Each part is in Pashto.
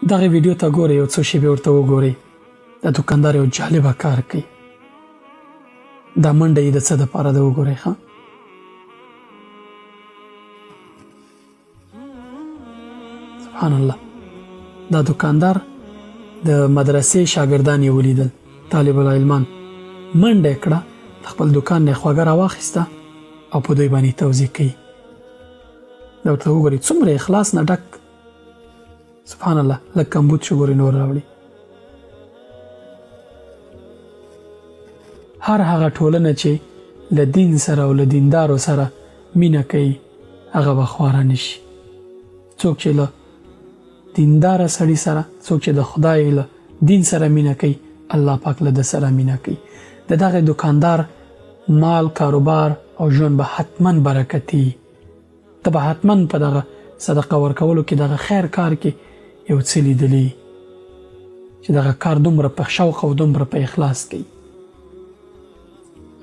دغه ویډیو ته ګورئ، یو څو شیبې ورته وګورئ. دا دکاندار یو جالبه کار کوي. دا منډه یې د څه دپاره ده وګورئ ښه. سبحان الله، دا دکاندار د مدرسې شاګردان یې ولیدل، طالب العلمان، منډه یې کړه، د خپل دکان نه یې خوږه راواخیسته او په دوی باندې توزیع کوي. دا ورته وګورئ څومره اخلاص نه ډک، سبحان الله، لږ کمبود شو ګورئ نور راوړي. هر هغه ټولنه چې له دین سره او له دیندارو سره مینه کوي هغه به خواره نشي. څوک چې له دیندار سړي سره، څوک چې د خدای له دین سره مینه کوي، الله پاک له ده سره مینه کوي. د دغه دکاندار مال، کاروبار او ژوند به حتما برکتي. ته به حتما په دغه صدقه ورکولو کې، دغه خیر کار کې یو څه لیدلی چې دغه کار دومره په شوق او دومره په اخلاص کوي.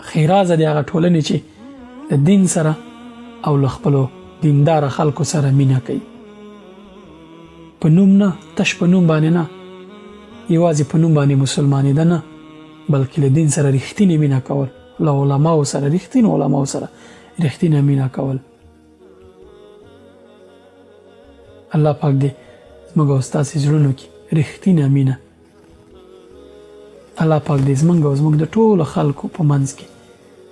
ښېرازه دی هغه ټولنې چې له دین سره او له خپلو دینداره خلکو سره مینه کوي. په نوم نه، تش په نوم باندې نه، یوازې په نوم باندې مسلمانېده نه، بلکې له دین سره رښتینې مینه کول، له علماو سره، رښتینو علماو سره رښتینه مینه کول. الله پاک دې زموږ او ستاسې زړونو کې رښتینه مینه، الله پاک دې زمونږ او زموږ د ټولو خلکو په منځ کې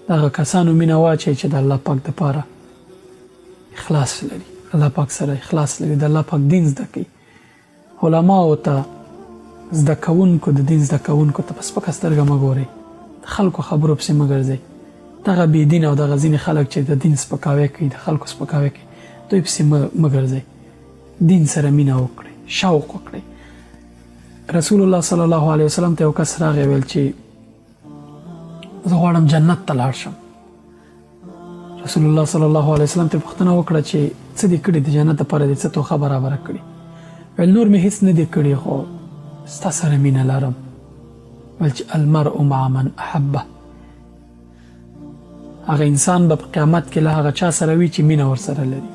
دغه کسانو مینه واچوي چې د الله پاک دپاره اخلاص لري، الله پاک سره اخلاص لري، د الله پاک دین زده کوي. علماو ته، زده کوونکو، د دین زده کوونکو ته په سپکه سترګه مه ګورئ، د خلکو خبرو پسې مه ګرځئ. دغه بې دین او دغه ځینې خلک چې د دین سپکاوی کوي، د خلکو سپکاوی کوي، دوی پسې مه ګرځئ. دین سره مینه وکړئ، شوق وکړئ. رسول الله صلی الله علیه وسلم ته یو کس راغی، ویل چې زه غواړم جنت ته لاړ شم. رسول الله صلی الله علیه وسلم ته پوښتنه وکړه چې څه دې کړي د جنت لپاره، دې څه توښه برابره کړې؟ ویل نور مې هیڅ نه دي کړي، خو ستا سره مینه لرم. ویل چې المرء مع من احبه، هغه انسان به په قیامت کې له هغه چا سره وي چې مینه ورسره لري.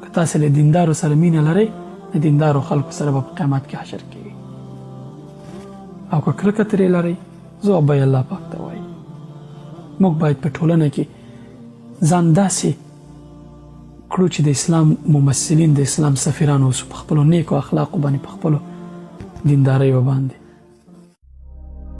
که تاسې له دیندارو سره مینه لرئ، د دیندارو خلکو سره به په قیامت کې حشر کیږئ، او که کرکه ترې لرئ، ځواب به یې الله پاک ته وایي. موږ باید په ټولنه کې ځان داسې کړو چې د اسلام ممثلین، د اسلام سفیران اوسو، په خپلو نیکو اخلاقو باندې، په خپلو دینداریو باندې.